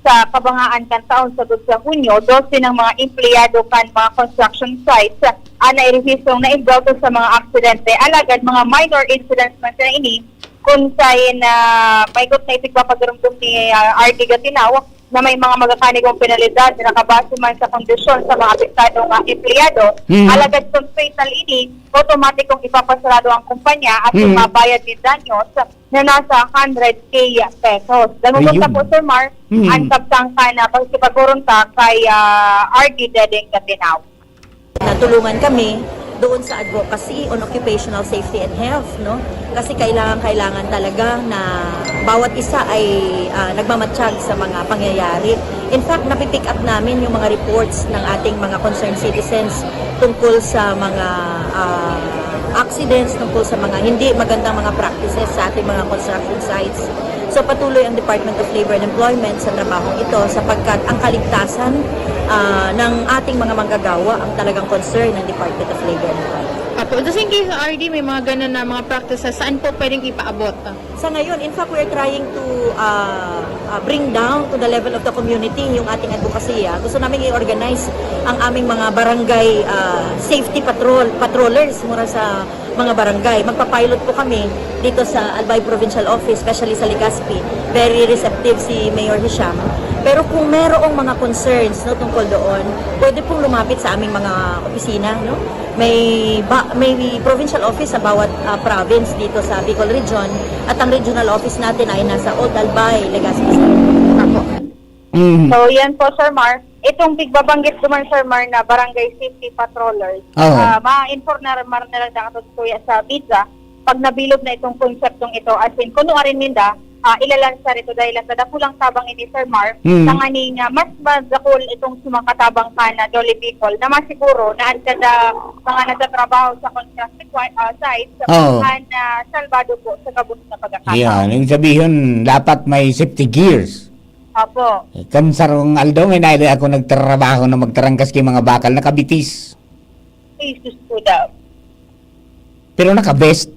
sa kabangaan kan taon sagkod sa Hunyo, dose ng mga empleyado kan mga construction sites ang nairehistrong na-involved sa mga aksidente, alagad mga minor incidents man sila ini, kun saen, ah, maigot na itigpapagirumdom ni, ah, R D Gatinao na may mga magakanigong penalidad na nakabase man sa kondisyon sa mga apektadong, ah, empleyado. Mm. Alagad kung fatal ini, otomatikong ipapasarado ang kumpanya at Mm. mabayad nin danyos na nasa hundred K pesos. Dagmigon ta Ayun. po, Sir Mar, Mm. ang kabsangkan na pakikipagurunta kay, ah, R D Dedeng Gatinao. Natulungan kami doon sa advocacy on occupational safety and health, no? Kasi kailangan-kailangan talaga na bawat isa ay, ah, nagmamatsyag sa mga pangyayari. In fact, napipick up namin yung mga reports ng ating mga concerned citizens tungkol sa mga, ah, accidents, tungkol sa mga hindi magandang mga practices sa ating mga construction sites. So, patuloy ang Department of Labor and Employment sa trabahong ito sapagkat ang kaligtasan, ah, ng ating mga manggagawa ang talagang concern ng Department of Labor and Employment. Apo, just in case, R D, may mga ganun na mga practices, saan po pwedeng ipaabot? Sa ngayon, in fact, we are trying to, ah, ah, bring down to the level of the community yung ating advokasya. Gusto namin i-organize ang aming mga barangay, ah, safety patrol, patrollers mura sa mga barangay. Magpa-pilot po kami dito sa Albay Provincial Office, especially sa Legazpi. Very receptive si Mayor Hisham. Pero kung merong mga concerns, no, tungkol doon, pwede pong lumapit sa aming mga opisina, no? May ba-, may provincial office sa bawat, ah, province dito sa Bicol Region, at ang regional office natin ay nasa Old Albay, Legazpi City. Apo. Mm. So, yan po, Sir Mar. Itong pigbabanggit ko man, Sir Mar, na barangay safety patrollers, Oo. ah, ma-inform na, mar na lang ako, Kuya, sa BIDSA, pag nabilog na itong konseptong ito, as in, kunuarin ninda, ah, ilalansa rito dahil sa dakulang tabang ini, Sir Mar, Mm. tanganing, ah, mas madakul itong sumakatabang ka na Jolly People na masiguro na an kada mga nagtatrabaho sa construction wa-, ah, site, Oo. an, ah, salbado po sa gabos na pagkakataon. Yan. Ibig sabihin, dapat may safety gears. Opo. Eh, kan sarong aldaw, may naili ako nagtrabaho na magtarangkas kay mga bakal, nakabitis. Jesus po daw. Pero naka-vest.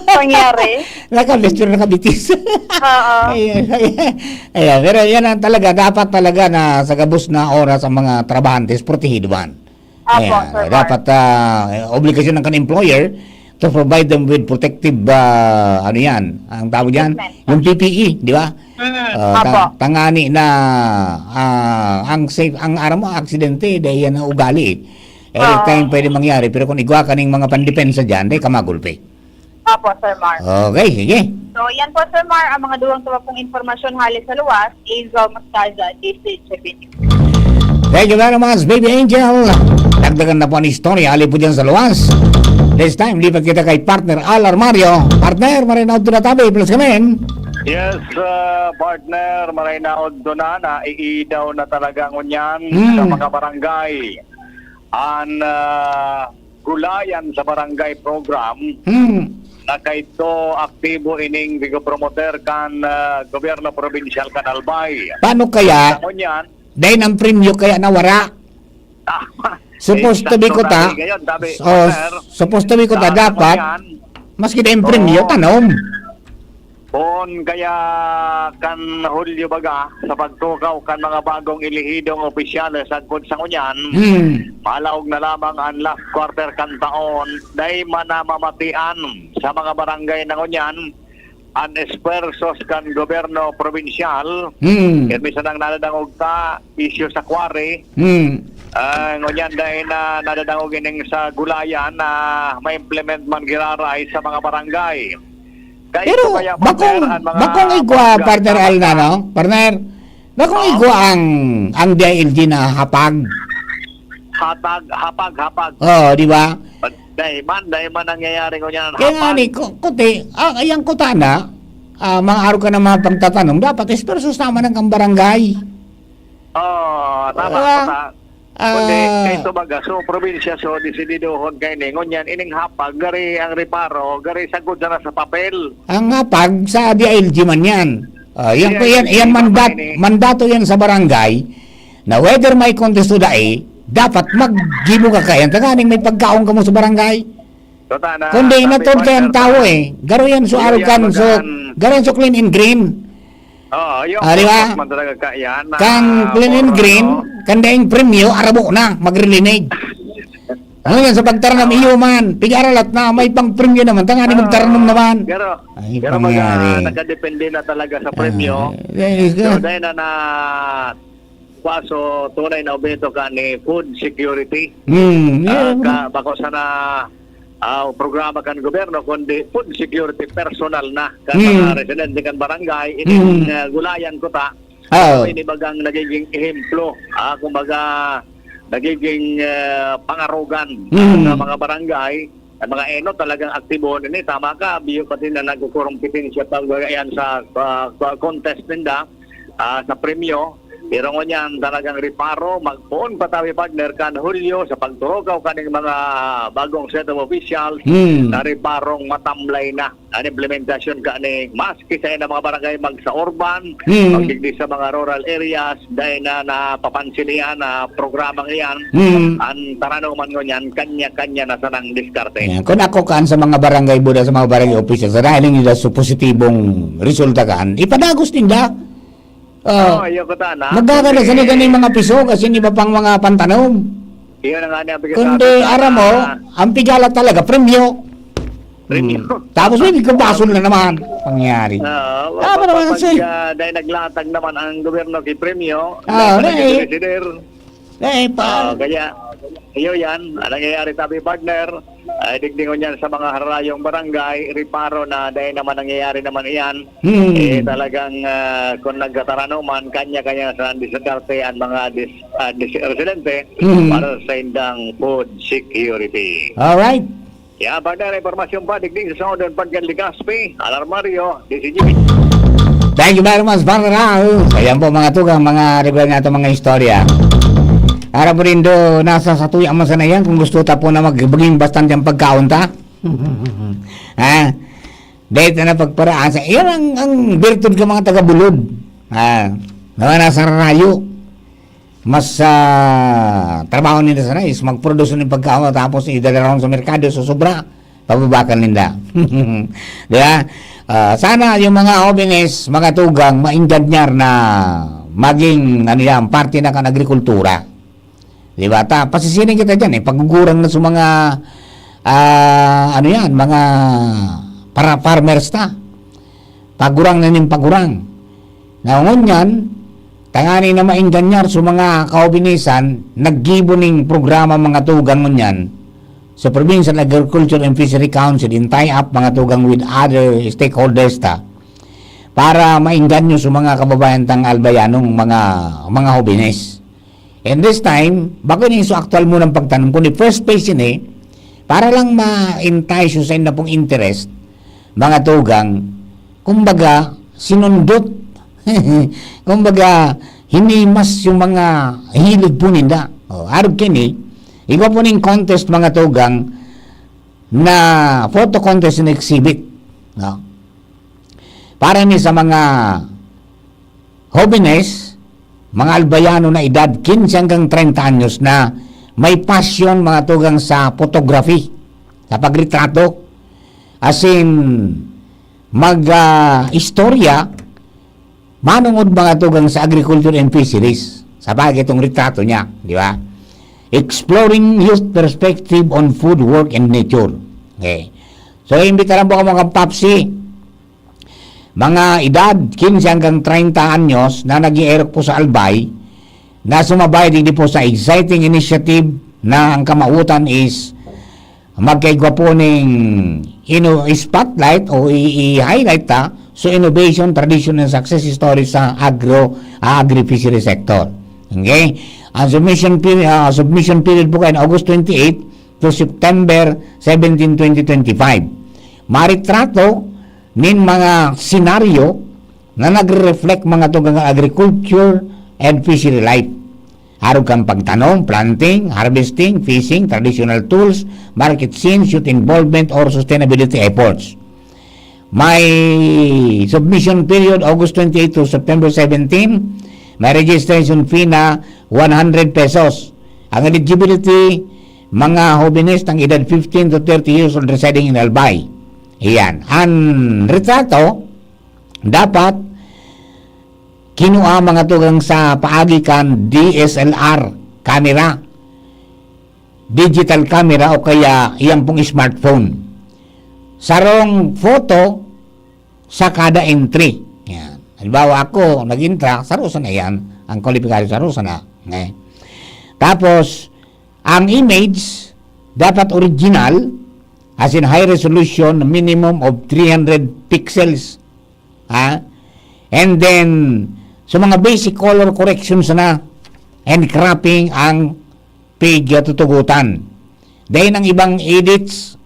Pangyari? Naka-vest pero nakabitis. Oo. Ayan, ayan. Ayan, pero yan ang talaga, dapat talaga na sa gabos na oras ang mga trabahantes, protehido man. Opo, Ayan, Sir Mar. dapat, ah, obligasyon ng kan employer to provide them with protective, ah, ano yan, ang tawag yan? Equipment. Yung P P E, di ba? Mm, Ah, opo. ta-, tangani na, ah, ang safe, ang aram mo, aksidente, dahil yan ang ugali eh. Every Oo. time pwede mangyari, pero kung igwa ka ning mga pandepensa dyan, dahil ka magulpi. Opo, Sir Mar. Okay, sige. So, yan po, Sir Mar, ang mga duwang tuwa pong impormasyon hali sa luwas, Hazel Mostaza, D C H P News. Thank you very much, Baby Angel. Dagdagan na po ang istorya, hali po dyan sa luwas. This time, lipat kita kay partner Al Armario. Partner, marinaw ito na tabi, plus kami. Yes, uh, partner, marinaw ito na, naiidaw na talaga ngunyan Mm. sa mga barangay. An, uh, gulayan sa barangay program Hmm. na kaidto aktibo ining Vigo Promoter kan, ah, gobyerno probinsyal kan Albay. Paano kaya? Sa ngunyan, Dahil ang premyo kaya nawara? Ah, Supposed to be eksakto kuta. Sabi ngayon, sabi, Oh, sir, supposed to be kuta sa dapat. Ngunyan, Maski dahil premyo, Oo. tanom. Poon kaya kan Hulyo baga, sa pagtukaw kan mga bagong elehidong opisyales sagkod sa ngunyan, Hmm. malaog na lamang an last quarter kan taon, dai man na mamatian sa mga barangay na ngunyan an esfuerzos kan gobyerno probinsyal. Hmm. Kaya minsan ang nadadangog ta, isyu sa quarry. Hmm. Ah, ngunyan dai na nadadangog ining sa gulayan na ma-implement man giraray sa mga barangay. Kaya Pero ito kaya, partner, bakong, ang mga bakong igwa, pagka- partner Al, na, no? Partner, bakong Oo. igwa ang, ang D I L G na hapag? Hatag, hapag, hapag. Oo, di ba? Dai man, dai man nangyayari ngunyan ang Kaya nga hapag. ni, ku-, kuti, ah, yang kuta na, ah, mga araw ka na mga pagtatanom, dapat esfuerzos naman ang kang barangay. Oo, tama, Diba? tama. Kundi, Ah. kaya ito baga, so, probinsya, so, desididohon kaini. Ngunyan, ining hapag, gari ang reparo, gari sagkod sana sa papel. Ang hapag sa D I L G man yan. Ah, yan, D I L G yan, yan man mandat-, ini. mandato yan sa barangay na whether may contest o dai, dapat maggibo ka kaya. Tanganing may pagkaon kamo sa barangay. So, tana, Kundi sabi, inatod kaya ang partner, tao na eh. Garo yan, so, iyo yan, arogan, so, bagaan. garo yan, so, clean and green. Oo, yung Ah, di ba? focus man talaga ka yan, Kang ah, clean and more on, green, no? kan daing premyo, arabo na, magrilinig. Ngayon, sa pagtaram ng Ah. iyo man, pig-aralat na, may pang premyo naman, tanga ni Ah, magtaram naman. pero, Ay, pero pag, ah, pangyari. nakadepende na talaga sa premyo. Ah, eh, So, eh. dahil na, na, paso, tunay na obheto ka ni food security. Hmm, Ah, yeah. ka, bako sana, ah, programa kan gobyerno, kundi food security personal na kan Hmm. mga residente kan barangay, ining, Hmm. ah, gulayan kuta. Oo. Ini bagang nagiging ehemplo, ah, kumbaga, nagiging, ah, pangarogan Hmm. ng mga barangay. Ang mga eno talagang aktibo nini. Tama ka, biyo pati na nagkukurumpitensya pa, kumbaga, yan sa, ah, contest ninda, ah, sa premyo. Pero ngunyan, talagang reparo, magpoon pa tabi, partner, kan Hulyo sa pagturukaw kaning mga bagong set of officials Hmm. na reparong matamlay na an implementasyon kani, maski sa mga barangay magsa-urban, Hmm. magdigdi sa mga rural areas, dahil na napapansin iyan na programang iyan, Hmm. an taranoman ngunyan, kanya-kanya na sanang diskarte. Ayan. Kung ako kaan sa mga barangay buda, sa mga barangay officials, sa dahil ninda sa positibong resulta kaan, ipadagos ninda. Ah, Oo, iyo ko ta na. Magkakada Kundi sa gani mga piso kasi iba pang mga pantanom. Iyo na nga niya, Kundi, aram mo, ang pigala talaga, premyo. Premyo. Hmm. Tapos may bigkabasol na naman pangyayari. Oo, Tama naman, pag, sir. ah, dahil naglatag naman ang gobyerno kay premyo, Ah, dahil na eh. Consider. Eh, pa- Ah, kaya, iyo yan. Ang nangyayari, tabi, partner, ay digdi ngunyan sa mga harayong barangay, reparo na dahil naman nangyayari naman iyan. Hmm. Eh, talagang, ah, kung nagtatarano man, kanya-kanya sa diskarte ang mga dis-, ah, dis-, residente Hmm. para sa indang food security. Alright. Yan, partner, impormasyon pa, digdi sa Southern Pagkan Legazpi, Alarmario, D C G. Thank you very much, partner Raul. Ayan po, mga tugang, mga regular nga itong mga istorya. Ara po rin do, nasa satuya man sana yan, kung gusto ta po na mag-, maging bastante ang pagkaon ta. Ha? Dahil na pagparaan sa, yan ang, ang virtud ka mga taga-bulod. Ha? Mga nasa rayo. Mas, ah, trabaho ninda sana is mag-produce ng pagkaon tapos idala ron sa merkado, so sobra, pababakan ninda. Di ba? Ah, sana yung mga hobenes, mga tugang, maenganyar na maging, ano yan, parte na kan agrikultura. Di ba? Ta, pasisiring kita dyan, eh, pagugurang na sa mga, ah, ano yan, mga para farmers ta. Pagurang na nin pagurang. Na ngunyan, tangani na maenganyar sa mga kaubinisan, naggibo ning programa mga tugang ngunyan sa Provincial Agriculture and Fishery Council in tie-up mga tugang with other stakeholders ta para maengganyo sa mga kababayan tang Albayanong mga, mga hobenes. And this time, bako ini so aktual mo ng pagtanom, kundi first phase ini, para lang ma-entice yung sa inyo pong interest, mga tugang, kumbaga, sinundot. Kumbaga, hinimas yung mga hilig po ninda. O, arog kini, iba po ning contest, mga tugang, na photo contest and exhibit. No? Para ni sa mga hobenes, mga albayano na edad quince hanggang treinta anyos na may pasyon, mga tugang, sa photography, sa pagretrato, asin mag, ah, istorya, manungod, mga tugang, sa agriculture and fisheries. Sa bagay itong retrato niya, di ba? Exploring youth perspective on food, work, and nature. Okay. So, imbitaran po kamo kan PAFSI. Mga edad quince hanggang treinta anyos na nag-eerok po sa Albay, na sumabay digdi po sa exciting initiative na ang kamawotan is magkaigwa po ning ino-, spotlight o i-, i-highlight ta, so innovation, tradition, and success story sa agro, ah, agri-fishery sector. Okay? Ang submission peri-, ah, submission period po kayo na August twenty-eight to September seventeen, twenty twenty-five. Maritrato nin mga senaryo na nagre-reflect mga tugang agriculture and fishery life. Arog kan pagtanom, planting, harvesting, fishing, traditional tools, market scenes, youth involvement, or sustainability efforts. May submission period, August twenty-eight to September seventeen. May registration fee na one hundred pesos. Ang eligibility, mga hobenes ng edad fifteen to thirty years old residing in Albay. Iyan. Ang retrato, dapat kinua mga tugang sa paagi kan D S L R camera, digital camera o kaya iyang pong smartphone. Sarong photo sa kada entry. Yan. Halimbawa, ako, nag-intra, saro sana yan. Ang kwalipikado, saro sana. Eh. Tapos, ang image, dapat original, as in high resolution, minimum of three hundred pixels. Ha? And then, sa mga basic color corrections na, and cropping ang pig tutugutan. Dahil ang ibang edits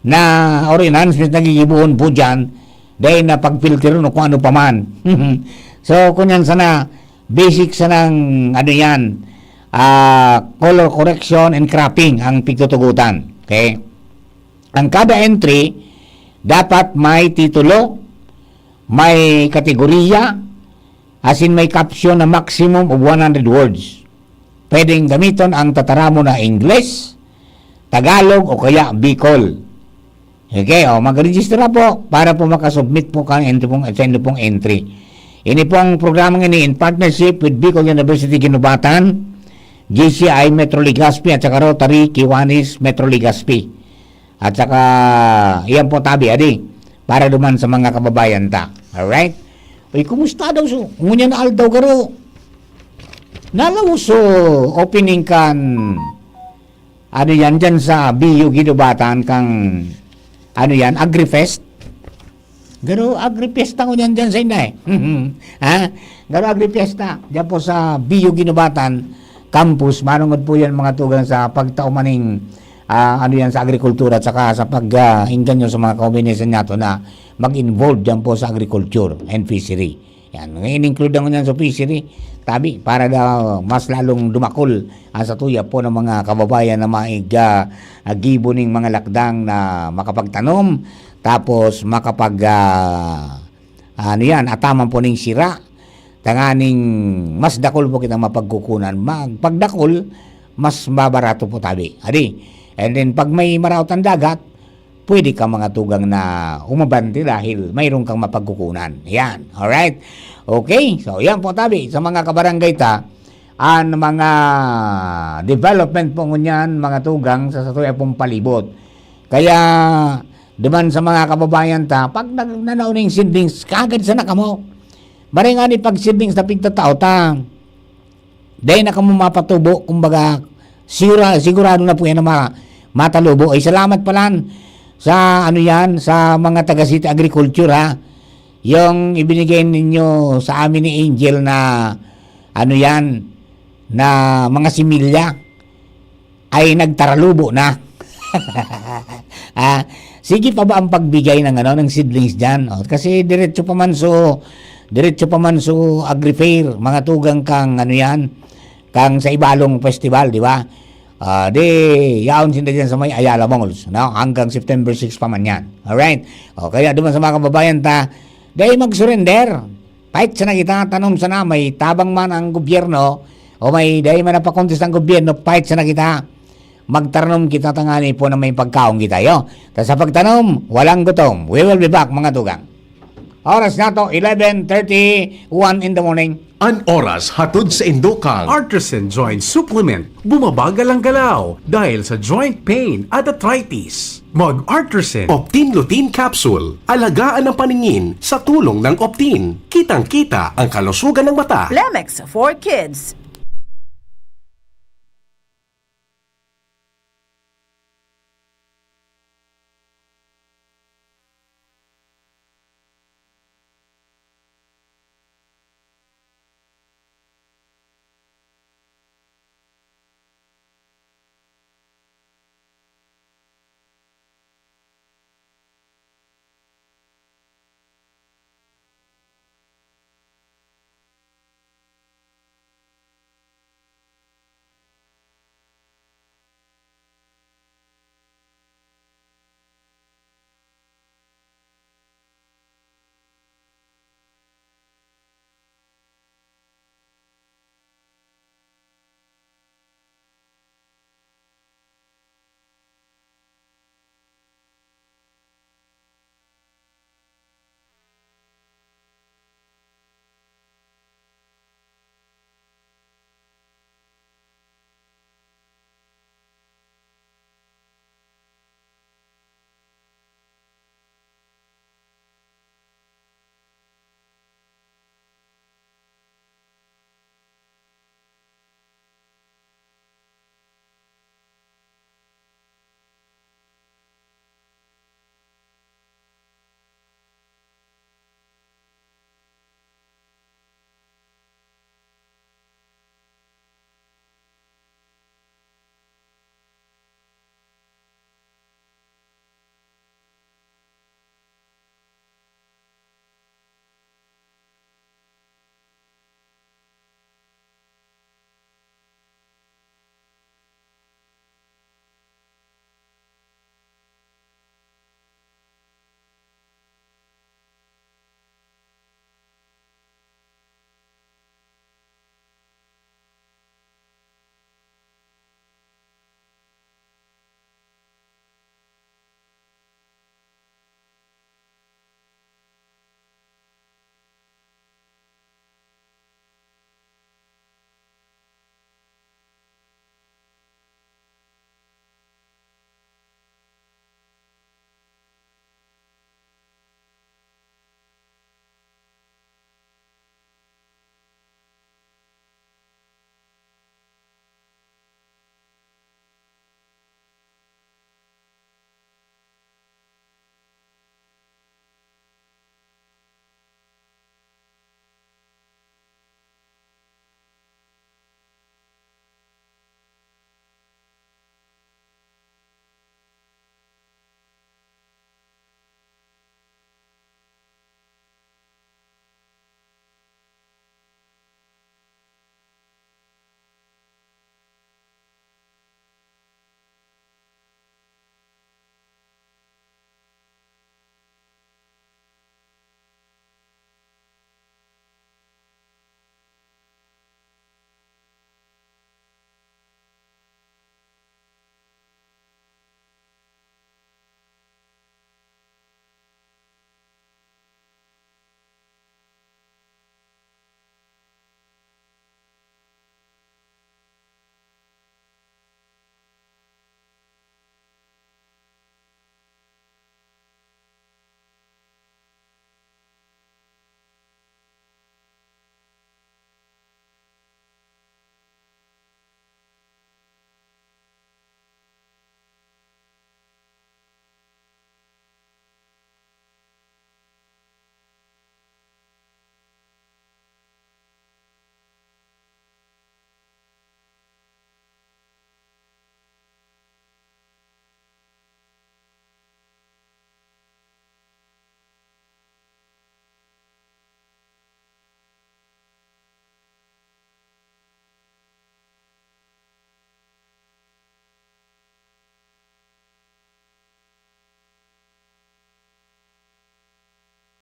na or enhancements na gigibohon po dyan, dahil na pag-filter o kung ano pa man. So, kung yan sana, basic sanang, ano yan, ah, color correction and cropping ang pigtutugutan. Okay? Ang kada entry, dapat may titulo, may kategorya, as in may caption na maximum of one hundred words. Pwedeng gamiton ang tataramon na Ingles, Tagalog o kaya Bicol. Okay, o, mag-register na po para po makasubmit po kan entry pong, sa inyo pong entry. Ini pong programang ini in partnership with Bicol University Guinobatan, G C I Metro Legazpi at saka Rotary Kiwanis Metro Legazpi. At saka, iyan po tabi, adi, para duman sa mga kababayan ta. Alright? Uy, kumusta daw so? Ngunyan na aldaw garo. Nalaw so opening kan, ano yan, dyan sa B U Guinobatan kang, ano yan, Agrifest. Garo Agrifest ako dyan, dyan sa inday. Ha? Garo Agrifest na. Dyan po sa B U Guinobatan Campus. Manungod po yan mga tugang sa pagtao maning, ah, ano yan, sa agrikultura at saka sa pag, ah, inganyo sa mga kaubinisan nato na mag-involve dyan po sa agriculture and fishery. Yan, ngayon include ako niyan sa fishery. Tabi, para daw mas lalong dumakol ang satuya po ng mga kababayan na maig, ah, ah, gibo ning mga lakdang na makapagtanom, tapos makapag, ah, ano yan, ataman po ning sira, tanganing mas dakol po kitang mapagkukunan. Magpagdakol, mas mabarato po tabi. Adi, and then pag may maraot ang dagat, pwede ka mga tugang na umabante dahil mayroon kang mapagkukunan. Yan. Alright? Okay. So, yan po tabi sa mga kabarangay ta, ang mga development po ngunyan, mga tugang sa satuya pong palibot. Kaya, duman sa mga kababayan ta, pag nag-, nanao ning seedlings, kagad sana kamo. Maray nga ni pag seedlings na pigtatao ta. Dai na kamo mapatubo, kumbaga, sigura-, sigurado na po yan na ma-, matalubo. Ay, salamat palan sa, ano yan, sa mga taga City Agriculture, ha. Yung ibinigay ninyo sa amin ni Angel na, ano yan, na mga similya ay nagtaralubo na. Ah, sige pa ba ang pagbigay ng, ano, ng seedlings diyan? O, kasi diretso pa man so, diretso pa man so Agri-Fair, mga tugang kang, ano yan, kang sa Ibalong Festival, di ba? Ah, di, yaon sinda diyan sa may Ayala Malls, no? Hanggang September six pa man yan. Alright? O, kaya duman sa mga kababayan ta, dai mag-surrender. Fight sana kita, tanom sana, may tabang man ang gobyerno, o may dai man napakontes ang gobyerno, fight sana kita. Magtaranom kita tangani po na may pagkaon kita, yo. Ta sa pagtanom, walang gutom. We will be back, mga tugang. Oras na to, eleven thirty-one in the morning. An oras hatod sa indokang Artisan Joint Supplement. Bumabagal ang galaw dahil sa joint pain at arthritis. Mag Artisan Optin Lutein Capsule. Alagaan ang paningin sa tulong ng Optin. Kitang-kita ang kalusugan ng mata. Lemex for Kids.